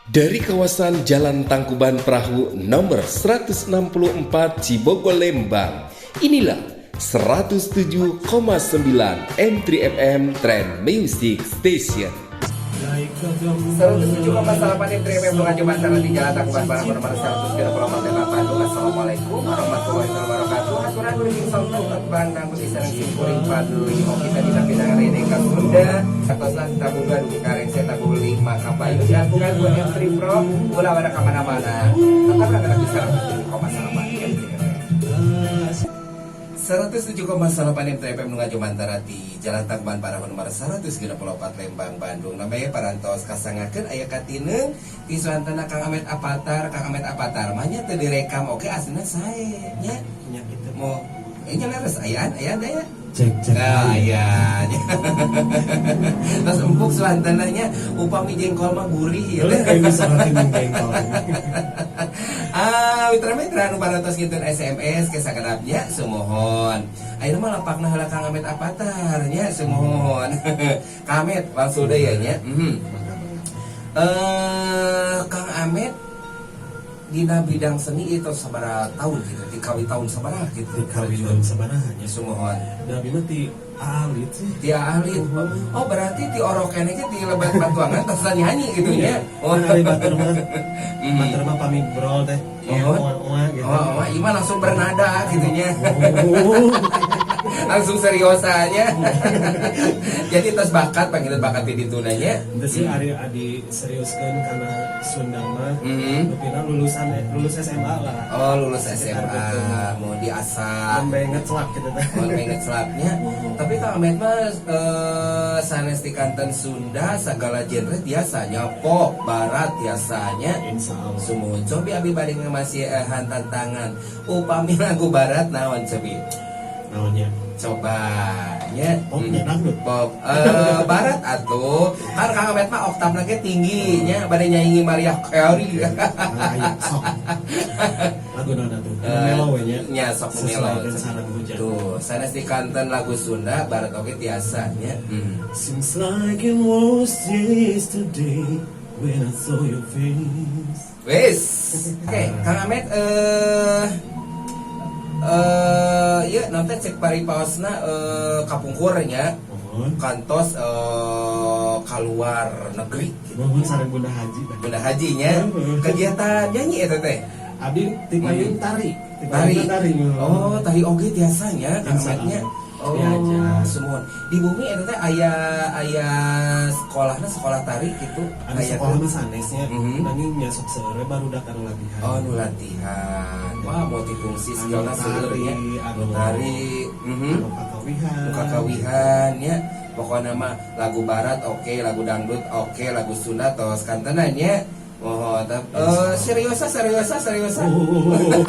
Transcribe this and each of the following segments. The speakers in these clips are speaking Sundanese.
Dari kawasan Jalan Tangkuban Perahu nomor 164 Cibogo, Lembang. Inilah 107,9 M3 FM Trend Music Station. 107,8 M3 FM Pengajuan Mantara di Jalan Tangkuban Perahu nomor 134 Bandung. Assalamualaikum warahmatullahi wabarakatuh. Aturan wilujeng sonten tembang dangdut sareng simkuring Fadli. Oh, kita dina pinangan Rineka Sunda atosna tabuga dugi ka rengse tabuh 5 kapayun diapungan buat M3 Pro, ulah waka kamana-mana. Tetap langganan di 107,8 M3 FM. 107,8 M3 FM nu Mantara di Jalan Tangkuban Parahu nomor 164 Lembang, Bandung. Namanya parantos kasanggakeun aya katineung ti suantana Kang Amet Avatar. Kang Amet Avatar mah nya teu direkam oge, aslinya sae nya. Nya gitu. Mau ini leres ayaan ayaan aya. Cek cek. Nah, aya. Terus empuk suantana nya, upami jengkol mah gurih ya. Boleh kayak bisa latihan jengkol. Ah, mitra-mitra anu parantos ngintun SMS ke sakedapnya, sumuhun. Ayeuna mah lapakna heula Kang Amet Avatar nya, sumuhun. Kang Amet, langsung deui ya nya. Kang Amet dina bidang seni itu sabaraha tahun gitu, di kawit tahun sabaraha gitu? Di kawit tahun sabaraha nya? Sumuhun. Da abi mah ti alit sih. Ti alit. Oh, berarti ti orok keneh ge ti lebat batuangan tos nyanyi gitu nya. Oh, ari batur mah. Batur mah pami brol teh. Oh. Oa gitu. Oh, ieu mah langsung bernada gitu nya. Oh. Langsung seriosannya. Jadi tos bakat, panggilan bakat di ditu nya. Itu sih ari adi seriuskeun karena Sunda mah rupina lulusan lulus SMA lah. Oh, lulus Sekitar SMA gitu. Mau diasah. Nembe ngecelak gitu teh. Mau ngecelaknya. Tapi Kang Amet mah sanes di kanten Sunda, segala genre biasanya, pop, barat biasanya. Insya Allah. Sumuhun. Cobi abi bade masihan tantangan. Upami lagu barat naon cobi? Naonnya? Coba nya. Pop nya, dangdut? Pop, barat atuh. Kan Kang Amet mah oktavna ge tinggi nya, bade nyaingi Mariah Carey. Ah, ayo sok. Lagu naon atuh? Melo we nya. Nya sok melo. Sesuaikan sareng hujan. Tuh, sanes di kanten lagu Sunda, barat oge tiasa nya. Seems like it was yesterday when I saw your face. Wes. Oke, Kang Amet, ya nanti cek paripaosna, kapungkur nya Mohon. Kantos keluar negeri gitu. Mohon sareng Bunda Haji. Bunda Haji nya. Kegiatan nyanyi eta teh. Abi ti payun tari. Ti Tari. payun tari. Oh, tari oge tiasanya Kang Insya Ametnya. Allah. Oh, Diajar. sumuhun. Di bumi eta teh aya aya sekolahna, sekolah tari gitu. Ada Aya sekolah teh. mah sanesnya, nanging nya sok seueur baru datang latihan. Oh, nu latihan. Wah, multifungsi Anu skillna seueur nya. tari, Anu tari, anu kakawihan. Nu kakawihan nya. Pokoknya mah lagu barat oke, lagu dangdut oke, lagu Sunda tos kantenan nya. Oh, seriusa seriusa seriusa. Oh.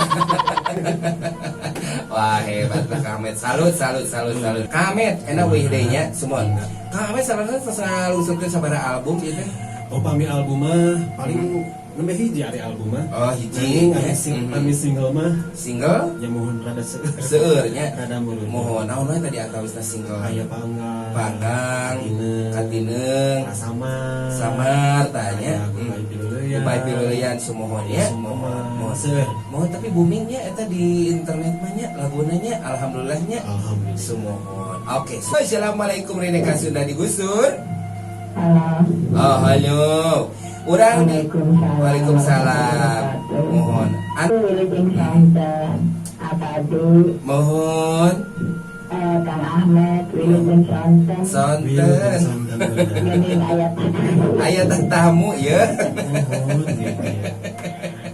Wah, hebat lah Kang Amet. Salut salut salut salut. Kang Amet, enak wih deui nya, sumuhun. Kang Amet salah tos ngalungsurkeun sabaraha album ieu teh? Oh, pami album mah paling nembe hiji ari album mah. Oh, hiji. Nanging ari pami single mah Single ya mohon rada seueur. Seueur nya. Rada mulut. Mohon naon we tadi antawisna single? Aya Panggang. Panggang, Katineung. Katineung, Samar. Samar tanya. Aya Goodbye Piluleyan. Goodbye Piluleyan, sumuhun ya. Mohon. Mohon. Seueur. Mohon, tapi boomingnya eta di internet mah nya, laguna nya, alhamdulillah nya. Alhamdulillah. Sumuhun. Oke. Assalamualaikum, Rineka Sunda digusur. Halo. Oh, halo. Urang di Waalaikumsalam. Waalaikumsalam. Mohon. Wilujeng sonten. Abadi. Mohon. Kang Ahmed, wilujeng sonten. Sonten. Sonten, bener. Geuning aya Aya tamu ya. Mohon gitu ya.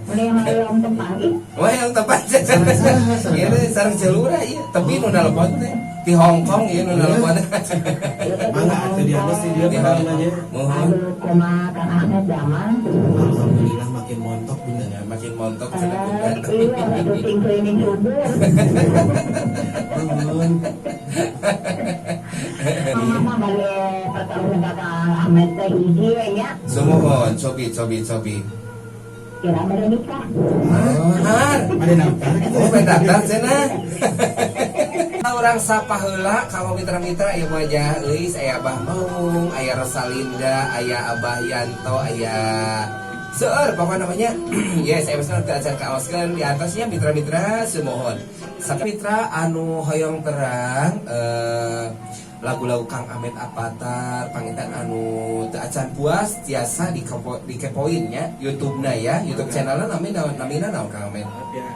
Meni hoyong tepang ih. Wah, yang tepat. Sareng saha, sareng? Ieu teh sareng celura ieu. Tapi nu nelpon teh di Hong Kong ieu nu nelpon. Mangga atuh diantos di dieu Di panginanya. Mohon. Aduh, kumaha Kang Ahmed damang? Alhamdulillah makin montok, Bunda. Ya, makin montok cenah Bunda. Iya, aduh, sing cleaning subur. Mohon. Mama balik pertemu ka Kang Ahmed teh hiji we nya. Sumuhun, cobi cobi cobi. Kira bade nikah. Oh, har. Ada daftar gitu. Oh, bade daftar cenah. Urang sapa heula ka mitra-mitra aya wajah euis, aya Abah Maung, aya Rosalinda, aya Abah Yanto, aya Seueur pokokna namanya ya saya pesan teu acan kaoskeun di atasnya mitra-mitra sumuhun. Mitra anu hoyong terang lagu-lagu Kang Amet Avatar panginten anu teu acan puas tiasa dikepoin nya YouTube-na ya, YouTube channelna namina namina naon, Kang Amet? Ya,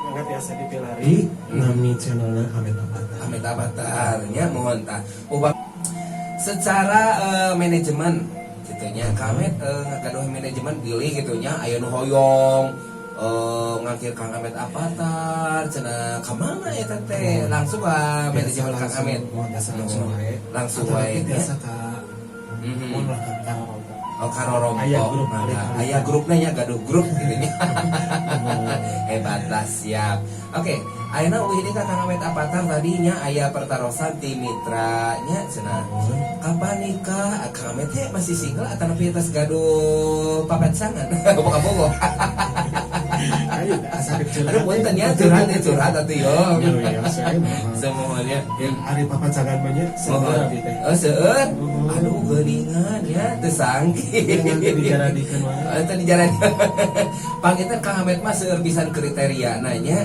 mangga tiasa dipilari nami channelna Amet Avatar. Amet Avatar nya, mohon tah. Ubah secara manajemen gitu nya, Kang Amet ngagaduh manajemen bilih gitu nya aya nu hoyong ngangkir Kang Amet Avatar cenah ka mana eta teh, langsung ka manajemen Kang Amet? Mohon, biasa langsung wae. Langsung Atau wae, nanti ya. Biasa ka mohon lah ka Karorompok. Oh, Karorompok. Aya grup. Mangga. Alit-alit. Aya grupnya nya, gaduh grup gitu nya. Hebat lah, siap. Oke, ayeuna uih ini ka Kang Amet Avatar tadinya aya pertarosan ti mitranya cenah. Kapan nikah? Kang Amet teh masih single atau nepi atas gaduh papacangan? Boga-bogo. Ayo, asa curhat. Aduh, punten ya, curhat ya, curhat atuh yo. Ya, ya, saya mah. Semuanya. Ari papacangan mah nya seueur Mohon. Abdi teh. Oh, seueur. Mohon. Aduh, geuningan ya, teu sangki. Jangan teu dijaradikeun wae. Oh, teu dijaradi. Panginten Kang Amet mah seueur pisan kriteria nanya.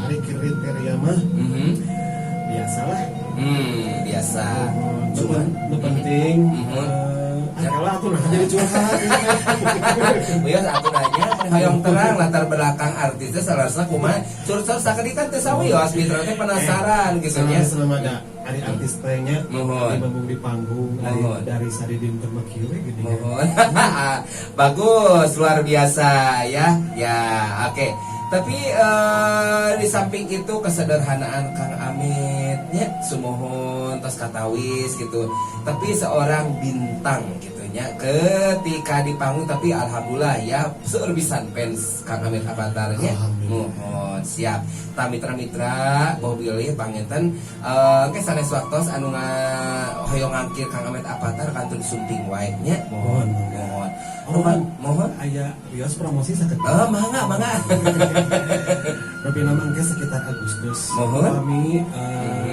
Ari kriteria mah biasalah. Biasa. Cuman Cuman nu penting ah atuh nah jadi curhat. Wios atuh nanya, hoyong terang latar belakang artisnya salah kumaha. Curcol sakedik kan teu sawios, mitra teh penasaran gitu nya. Selama ada ari artis teh nya Mohon. di manggung di panggung ari Mohon. dari sadidinten mah kieu we geuning. Mohon. Bagus, luar biasa ya. Ya, oke. Tapi di samping itu kesederhanaan Kang Amet nya sumuhun tos katawis gitu. Tapi seorang bintang gitu nya ketika di panggung, tapi alhamdulillah ya seueur pisan fans Kang Amet Avatarnya. Alhamdulillah. Mohon siap. Tah, mitra-mitra bau bilih panginten engke sanes waktos anu hoyong ngangkir Kang Amet Avatar kantun sumping wae nya. Mohon, mangga. Mohon. Oh, Mohon, mohon. Aya rios promosi sakedik. Oh, mangga, mangga. Tapi nama engke sekitar Agustus. Mohon. Kami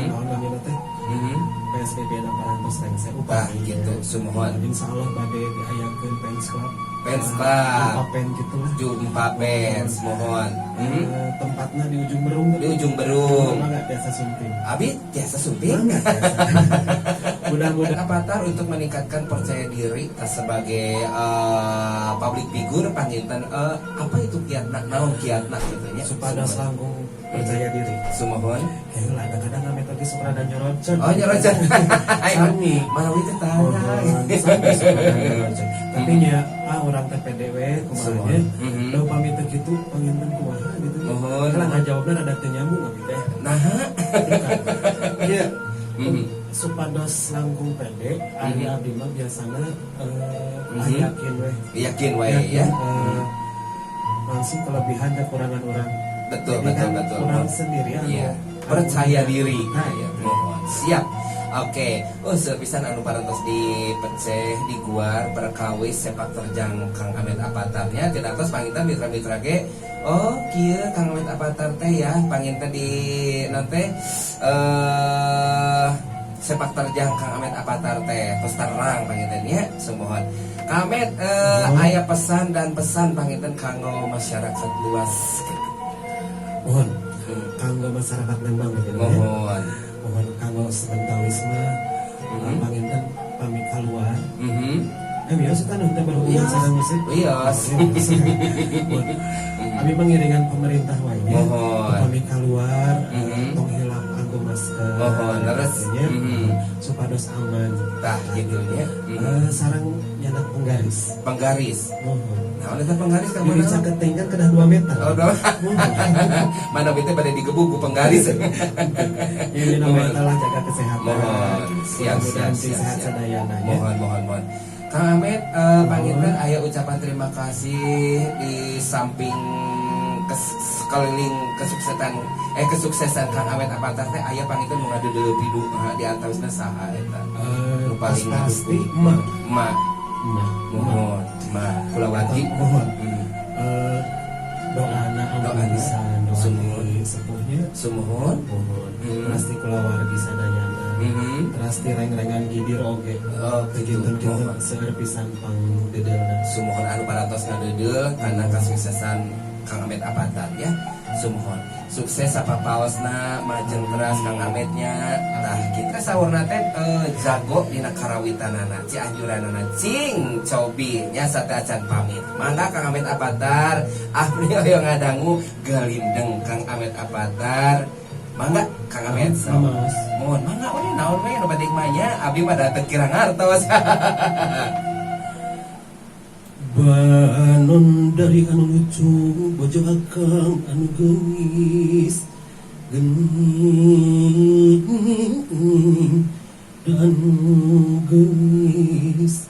naon namina teh? PSBB na parantos rengse Tah, upami. gitu, sumuhun. Insya Allah bade diayakeun fans club. Fans club. Jumpa fans gitu lah. Jumpa fans, mohon. Tempatnya di Ujung Berung. Di Ujung Berung. Mangga biasa sumping. Abi biasa sumping. Mangga biasa. Mudah-mudahan Avatar untuk meningkatkan percaya diri sebagai public figure panginten apa itu kiatna, naon kiatna gitu nya? Supados langkung percaya diri. Sumuhun. Ya lah, kadang-kadang ame oge sok rada nyorocot. Oh, nyorocot. Sami. Mana itu Mohon, tanah. sami sok rada nyorocot. Tapi nya ah urang teh pede we kumaha nya. Da upami teu kitu panginten kumaha gitu. Mohon. Kalau ngajawabna rada teu nyambung abi teh. Nah, Iya. Supados langkung pede, ari abdi mah biasana ah, yakin weh. Yakin wae Yakin, ya. Langsung kelebihan kekurangan orang. Betul, Jadi betul, kan betul. orang sendiri anu Percaya diri. Nah, Iya, mohon. Siap. Oke, oh sepisan anu parantos di peceh di guar perkawis sepak terjang Kang Amet Avatarnya tidak tos panginten mitra-mitra ge, oh kieu Kang Amet Avatar teh ya, panginten di nanti sepak terjang Kang Amet Avatar teh tos terang panginten nya. Sumuhun Kang Amet, aya pesan dan pesan panginten kanggo masyarakat luas gitu. Mohon kanggo masyarakat Lembang gitu ya. Mohon. Mohon kanggo sebentawis mah panginten pamit keluar. Biasa kan untuk berhubungan Iya. sama musik. Iya. Mohon. Kami mengiringan pemerintah wae nya. Mohon. Pamit keluar, tong hilap anggo masker. Mohon, leres. Gitu nya. Supados aman. Tah gitu nya. Sareng nyandak penggaris. Penggaris. Mohon. Nah, oleh penggaris ka Diri mana? caket kan kedah 2 meter. Oh, dua. Mohon. Mana itu pada digebuk ku penggaris. Ini namanya telah jaga kesehatan. Mohon. Siap, siap, Mudah-mudahan siap, sehat siap. sadayana nya. Mohon, mohon, mohon. Kang Amet, panginten aya ucapan terima kasih di samping sekeliling kesuksesan Kang Amet Avatar teh aya panginten nu ngadeudeuh pidu'a di antawisna saha eta? Nu paling pasti ngadukung. emak. Emak. Emak. Mohon, emak kulawargi. Mohon. Doana ampun Doana. pisan, doa Sumuhun. di sepuhnya. Sumuhun. Mohon. Hmm. Pasti kulawargi sadayana. Teras ti reng-rengan gidir oge. Oh, gitu. Gitu gitu, seueur pisan pangdeudeulna. Sumuhun anu parantos ngadeudeuh kana kasuksesan Kang Amet Avatar ya. Sumuhun. Sukses sapapaosna, majeng teras Kang Ametnya. Tah kita saurna teh jago dina karawitanana, cianjuranana cing cobi nya sateuacan pamit. Mangga Kang Amet Avatar, abdi hoyong ngadangu galindeng Kang Amet Avatar. Mangga Kang Amet. Samaos. Mohon mangga we, naon we nu penting mah nya, abdi mah da teu kira ngartos. Banon dari anu lucu, bojo akang anu geulis geuning dan geulis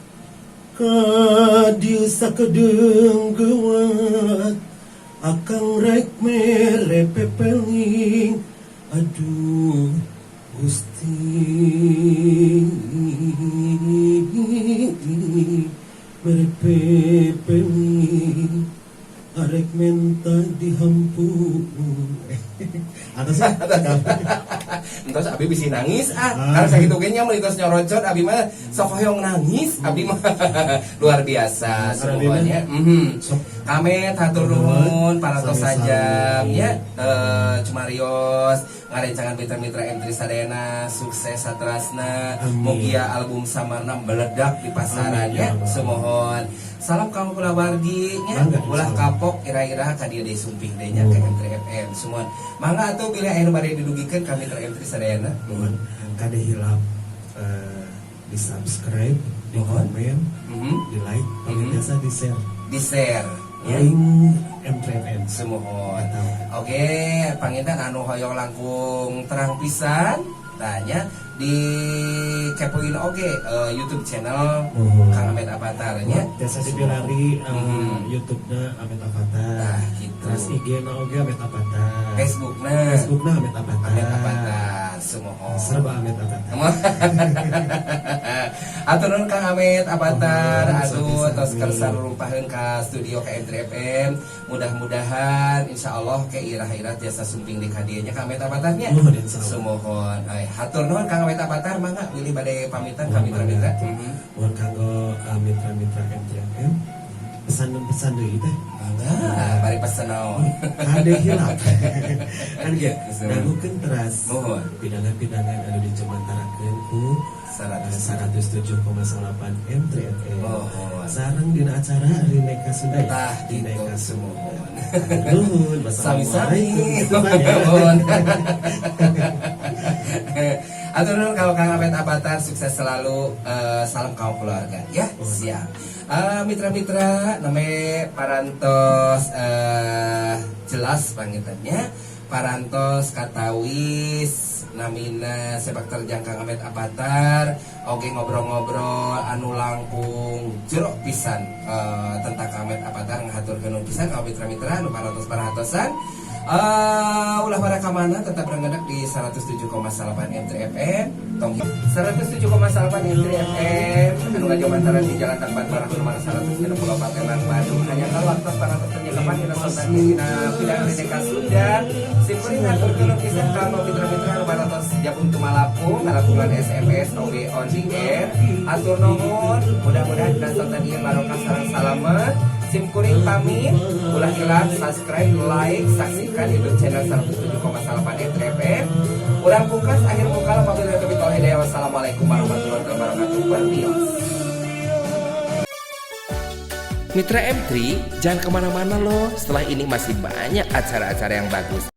kadieu sakedeung gewat akang rek mere pepeling, aduh Gusti, mere pepeling arek menta dihampun atas. Entos abi bisi nangis ah. Ah. Karena sakitu ge nya meuli tos nyorocot abi mah sok hoyong nangis abi mah, luar biasa semuanya. Sok. Kamet hatur nuhun parantos Sami-sami. Sajam ya, cumarios ngarencangan mitra-mitra M3 sadayana sukses saterasna. Amin. Mugia album Samarna meledak di pasaran Amin, ya. ya Allah. Sumuhun. Salam kamu kulawargi nya. Mangga, Ulah insyaallah. kapok ira-ira ka dieu deui sumping deui nya ke M3 FM. Sumuhun. Mangga atuh bilih aya nu bade didugikeun ka mitra M3 sadayana. Mohon kade hilap, di subscribe, di Mohon. komen, di like, paling biasa di share. Di share ya. Link M3FM. Sumuhun. Atau Oke, panginten anu hoyong langkung terang pisan tanya di kepoin oge YouTube channel Mohon. Kang Amet Avatar nya. Biasa dipilari YouTube-na Amet Avatar. Nah, gitu. Terus IG-na oge Amet Avatar. Facebookna Facebook-na Amet Avatar. Amet Avatar. Sumuhun. Serba Amet Avatar. Atur nuhun Kang Amet Avatar, Mohon, aduh sami-sami. tos kersa rumpaheun ka studio ka M3 FM. Mudah-mudahan insya Allah ke irah-irah tiasa sumping di kadieu nya Kang Amet Avatarnya. Mohon, insya Allah. Sumuhun. Ay, hatur nuhun Kang Amet Avatar, mangga bilih bade pamitan ka Mohon mitra-mitra. mangga. Mohon kanggo mitra-mitra M3FM, pesan-pesan deui teh. Mangga, bari pesen naon. Kade hilap kan ge dangukeun teras Mohon. pidangan-pidangan anu dicumantarakeun ku 107. 107,8 M3 FM. Mohon. Sareng dina acara Rineka Sunda ya? Tah, gitu. Rineka Sunda. Sumuhun. Nuhun, Sami-sami. wassalamualaikum. Gitu, Pak, ya. Mohon. Atur nuhun kalau Kang Amet Avatar, sukses selalu, salam kaum keluarga ya. Siap. Mitra-mitra namanya parantos jelas pangintennya parantos katawis namina sepak terjang Kang Amet Avatar oke, ngobrol-ngobrol anu langkung jero pisan tentang Kang Amet Avatar. Ngahaturkeun pisan ka mitra-mitra anu parantos paratosan. Ulah para kamana, tetap rengedak di 107,8 M3 FM. Tong 107,8 M3 FM anu ngajamantaran di Jalan Tangkuban Parahu nomor 164 Lembang, Bandung. Hanya kalau waktu parantos penyekapan dina sonten dina pidang Rineka Sunda. Simkuring ngaturkeun pisan ka mitra-mitra anu parantos jabung tumalapung ngalakukan SMS OB on the air. Atur nuhun, mudah-mudahan dina sonten ieu barokah sareng salamet. Simkuring pamit, ulah hilap subscribe, like, saksikan YouTube channel 107,8 M3 FM. Urang pungkas akhir mukal, wabillahi taufiq wal hidayah. Wassalamualaikum warahmatullahi wabarakatuh. Berbios. Mitra M3, jangan kemana-mana loh. Setelah ini masih banyak acara-acara yang bagus.